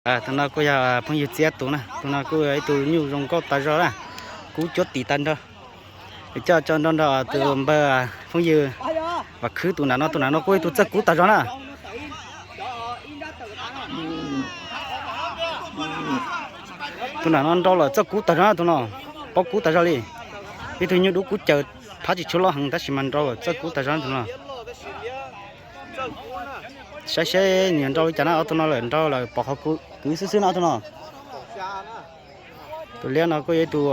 Tus no kuj yog phooj ywg Txiab tus na, tus no kuj yog ib tug nyuj zoo nkauj tas zog na, kub cuab tis tag nrho. Coj tso nrau nrog tus npawg phooj ywg Vam Khwb tus nram no, tus nram no kuj ib tug txawj kub tas zog na. Tus nram no nrau lawm txawj kub tas zog na, tus no paub kub tas zog li. Ib tug nyuj dub kub caws, phab tsis tshua loj heev tab sis mas nrau lawm txawj kub tas zog na tus no. Saib seb nws nrau li cas na, ob tug no lawm nrau lawm pom qhov kwv xwb xwb na ob tug no. Tus liab no kuj yog ib tug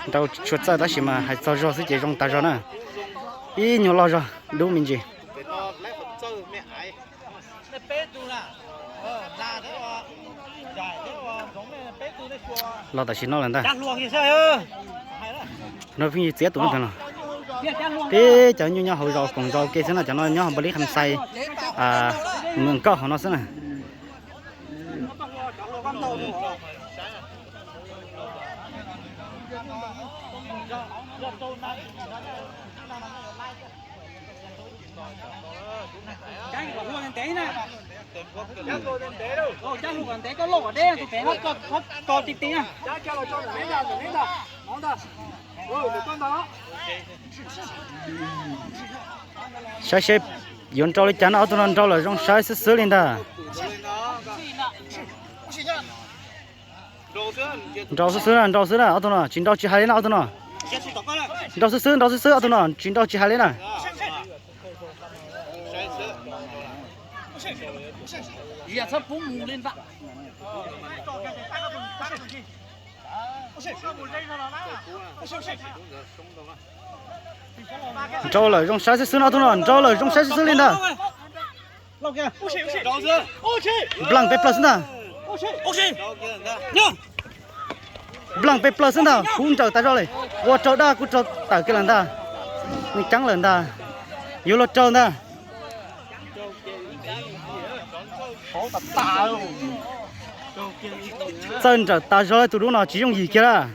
nrau tsis tshua txawj tab sis mas hais txog zog xwb ces zoo tas zog na. Ib nyuag loj zog dub me ntsis. Los tam sim no lawm ntag. No phooj ywg Txiab tus no, peb cov nyuj nyob hauv zos koom zos ua ke xwb no, cov no nyob hauv npawg Lis Kham Xais, Mws Nkauj hauv no xwb na. Saib seb yuav nrau li cas no, ob tug no nrau lawm zoo saib xwb xwb li ntag. Nrau xwb xwb na, nrau xwb na, ob tug no tsis nrau tsis hais li na, ob tug no. Nrau xwb xwb, nrau xwb xwb, ob tug no tsis nrau tsis hais li na. Nrau lawm zoo saib xwb xwb no, ob tug no nrau lawm zoo saib xwb xwb li ntag. Npleeg peb plaws xwb ntag. Npleeg peb plaws xwb ntag, kub nrawm tas zog li. Ua raug dab kuj raug tawm kiag lawm ntag. Nws ceeb lawm ntag. Yuav luag raug ntag. Txawj nrawm tas zog li, tus dub no tsis yooj yim kiag lawm.